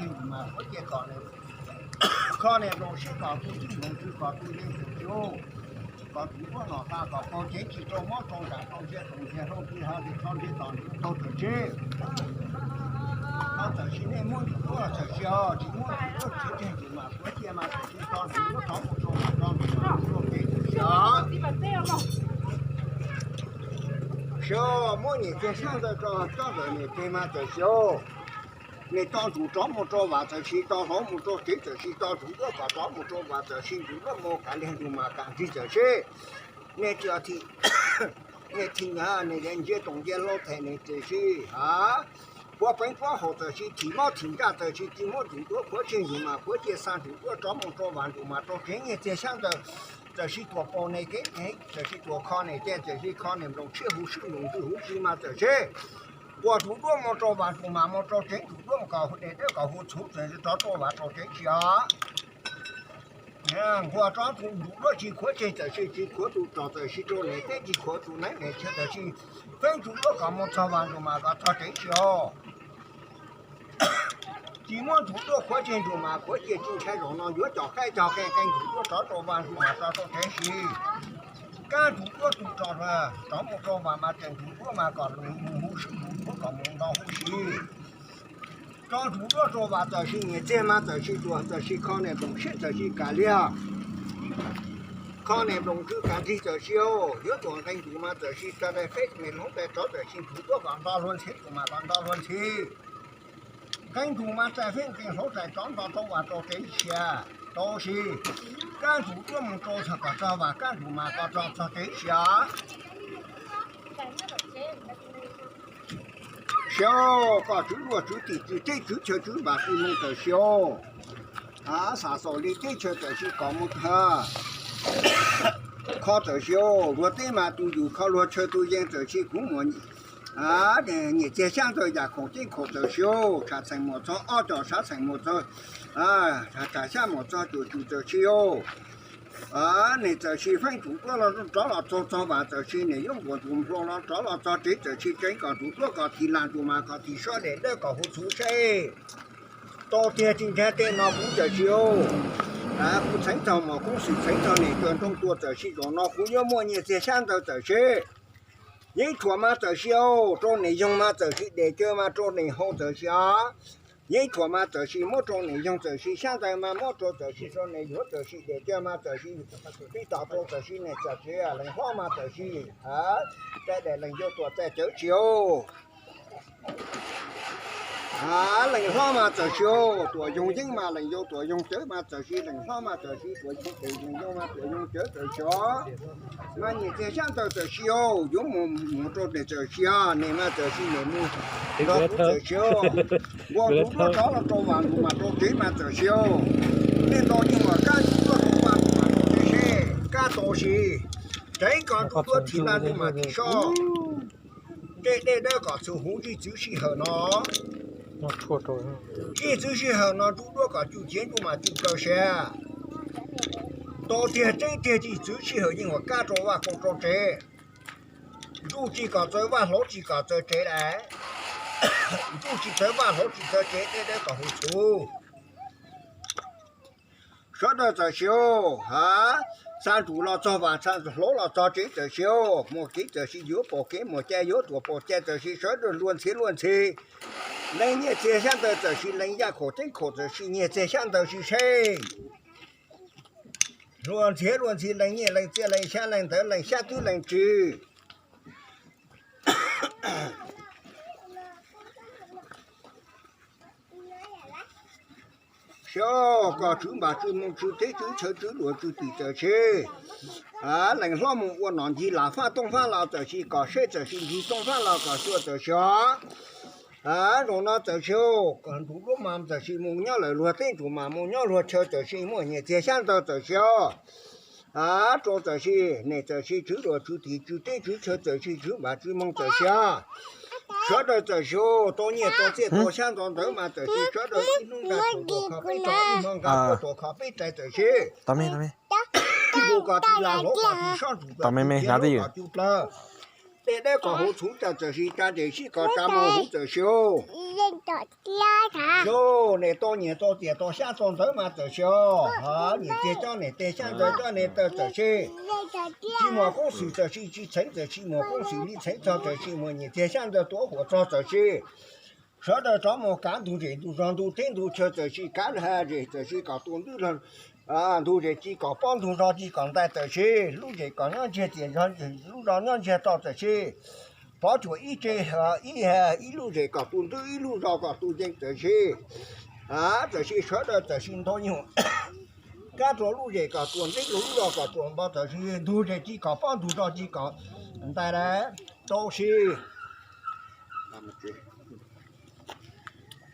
tseg tus mas kuav cia kom nws kho nws nplooj siab kom tus tij nplooj tswv kom tus yeej tus tsuj kom tus muab nom tas kom tau cev tsis rau mob rau nram rau ntiag rau ntiag rau ntiag ho ntiag rau ntiag tom nws tau tawm tseg. Tau tawm tseg nej muab nws tuaj tawm tseg os, tsis muab nws tuaj tsis tseg tus mas kuav cia mas tawm tseg tau nws muab rov mus rau nram rau ntiag rau ntiag tawm tseg os. Xyov muab niam txiag xyab ntawd rau coj ntawm niam txiag mas tawm xyov. Nws tau ntsum rov mus rau vam txawm sis tau hloov mus rau tsev txawm sis tau ntsum duab kom rov mus rau vam txawm sis ntsum duab mus kav liag ntsum mas kav nrig txawm seb. Nws txawm thim, nws thim na nws ntsia toom ntsia hlau them nws txawm sis ha puav peev puav haum txawm sis thim mob thim nraj txawm sis tsis muab ntsum duab khuav tseg ntsum mas khuav cia xa ntsum duab rov mus rau vam ntsum mas rau tsev niam txiag xyab ntawd txawm sis tuam paus nws kev txawm sis tuam kho nws cia txawm sis kho nws nplooj tshiab huv si nplooj ntswg huv si mas txawm seb. Nquag ntsum duab mus rau vam ntsum mas mus rau tsev ntsum duab mus kom hu dej dawb kom hu txhuv txawm rov rau vam rau tsev tsis os. Nquag rov ntsum duab tsis khuav tseg txawm sis tsis khuav tus tsom txawm sis rau nws teb tsis khuav tus neeb nws chaw txawm sis feeb ntsum duab kom mus txog vam ntsum mas kom txog tsev tsis os. Tsis muab ntsum duab khuav tseg ntsum mas khuav cia tsis ntshai zaum no yuav cov qaib cog qe qe ntsum duab rov rau vam ntsum mas rov rau tsev sis. Kab ntsum duab tus tsom rov mus rau vam mas tseem ntsum duab mas kom mus huv si ntsum duab kom mus nto huv si. Rau ntsum duab rau vam txawm sis niam txiag mas txawm sis tuam txawm sis kho nws nplooj siab txawm sis kav liag kho nws nplooj ntswg kav nrig txawm sis yuav tuam nqe ntsum mas txawm sis tsa dai feb nws hloov tais rov txawm sis ntsum duab kom nto luag ntxhi tus mas kom nto luag ntxhi. Nqe ntsum mas tsa feb nqe hloov tais rov nto rau vam rau tsev sia rau sis. Kab ntsum duab mus rau txog kom txog vam kab ntsum mas kom txog txog tsev sia. Xyov koj tswv luaj tswv tim tswv teb tswv chaw tswv npam tsis moo tawm xyov. Xav xaum li teb chaw tawm sis kom mus kho tawm xyov luag teb mas tus yus kho luag chaw tus yeej tawm sis kuv muam niam txiag xyab ntawd yam khoom ceeb khoom tawm xyov tshav txheem mus txog ob co tshav txheem mus txog tshav xyab mus txog cuam cum tawm sis nws txawm sis feeb ntsum duab los rov los txog txog vam txawm sis nws yuav nquas ntsum nplua los rov los txog tsev txawm sis tseev kom ntsum duab kom thim lag ntsum mas kom thim suab dej dawb kom hu txhuv seb. Tau tiag tsis ntshai tej no kuv txawm sis kuv txheev txog mos koob xwm txheev txog niam tua nroo tua txawm sis zaum no kuv yuav muaj niam txiag xyab ntawd txawm seb. Yeeb thuam mas txawm sis, rau niam yoog mas txawm sis, des caw mas rau niam hau txawm sis os. Yeeb thuam mas txawm sis muab rau niam yoog txawm sis, xyab ntawv mas muab rau txawm sis, rau niam yuav txawm sis, des caw mas txawm sis, tib tom rau txawm sis, niam txawm sis, leej hlob mas txawm sis, txais daim leej yau tuam txais cawv tsis os. Leej hlob mas txawm sis, tuam yoog yeeb mas leej yau tuam yoog cawv mas txawm sis, leej hlob mas txawm sis, tuam yoog cawv, leej yau mas tuam yoog cawv txawm sis os. Mas nyiam txiag xyab ntawv txawm sis os, yuav mus mus rau niam txawm sis os, niam mas txawm sis, niam mus nrog kuv txawm sis os. Npua kuv tuaj rov los rau vas ntug mas rau tsev mas txawm sis os. Nej nto yeej ua kab kuv tuaj rau vas ntug mas rau tsev seb kab tau sis. Tsev kom kuv tuaj thim vas ntug mas thim soj. Tej dej dawb kom txhua huv zij txwv sij hawm no. Zij txwv sij hawm no ntsuj duab kom cuj ciav ntsuj mas cuj kaw siab. Tau tiag tseeb tiag zij txwv sij hawm yeej ua kab rau vaj kau rau tsev. Ntsuj tsis kom txawv vaj hlauv tsis kom txawv tsev lawm. Ntsuj tsis txawv vaj hlauv tsis txawv tsev, tej dawb kom huv txhuv. Sawv daws txawm sis os, ha, xa ntsum los txog vas, xa hlauv los txog tsev txawm sis os, muaj kev txawm sis yuav pom kev, muaj cai yuav tuam pom cai txawm sis, sawv daws luag ntxhi luag ntxhi. Leej nyiaj txiag xyab ntawv txawm sis, leej yaj khaum ceeb khaum txawm sis, nyiaj txiag xyab ntawv sis seb. Luag ntxhi luag ntxhi, leej nyiaj leej txiag, leej xyab leej ntawv, leej xyab twb leej tswv. Xyov koj tswv npam tswv moos tswv teb tswv chaw tswv luam tswv tim txawm sis. Leej hlob mus ua nom ncig lam faj tooj faj los txawm sis, kom seb txawm sis ncig tooj faj los kom xyuas txawm sis os. Zaum no txawm sis, kom ntug duab mas txawm sis mus nyob lawm luag teb ntsum mas mus nyob luag chaw txawm sis, muaj nyiaj txiag xyab ntawv txawm sis os. Rau txawm sis, niam txawm sis tswv luam tswv tim tswv teb tswv chaw txawm sis tswv npam tswv moos txawm sis os. Sawv daws txawm sis, tau nyiaj tau txiaj tau xyab ntxov ntawd mas txawm sis sawv daws ib hnub nqa tuam kho peb tso, ib hmo nqa tuam kho peb rais txawm sis. Ntuj kom tis las, hluav kom tis sob, ntsum kom tis ciav, hluav kom tis plawv. Tej dawb kom huv txhuv tsa txawm sis, tsa nres sib kom tsa mus huv txawm sis os. Yog niam tau nyiaj tau txiaj tau xyab tau ntawv mas txawm sis os. Nyiaj txiag coj niam txiag, xyab ntawv coj niam ntawv txawm sis. Tsis muaj koob xwm txawm sis, tsis txheeb txawm sis, muaj koob xwm li txheeb txog txawm sis, muaj nyiaj txiag xyab ntawv tuav huam txog txawm sis. Sawv daws rov mus kav ntug zem ntug zog ntug teb ntug chaw txawm sis, kav lwm haiv zem txawm sis kom tua ntwb, ntug zem ci kom pob ntug zog ci kom ntais txawm sis, lub zem kom nyob ntsiag tias lub zog nyob ntsiag to txawm sis. Pov cuam ib tse, ib, ib lub zem kom tua ntwb, ib lub zog kom tua yees txawm sis. Txawm sis sawv daws txawm sis ntau nyuag kab rau lub zem kom tua nteb, lub zog kom tua npau txawm sis, ntug zem ci kom pob ntug zog ci kom ntais lawm tau sis.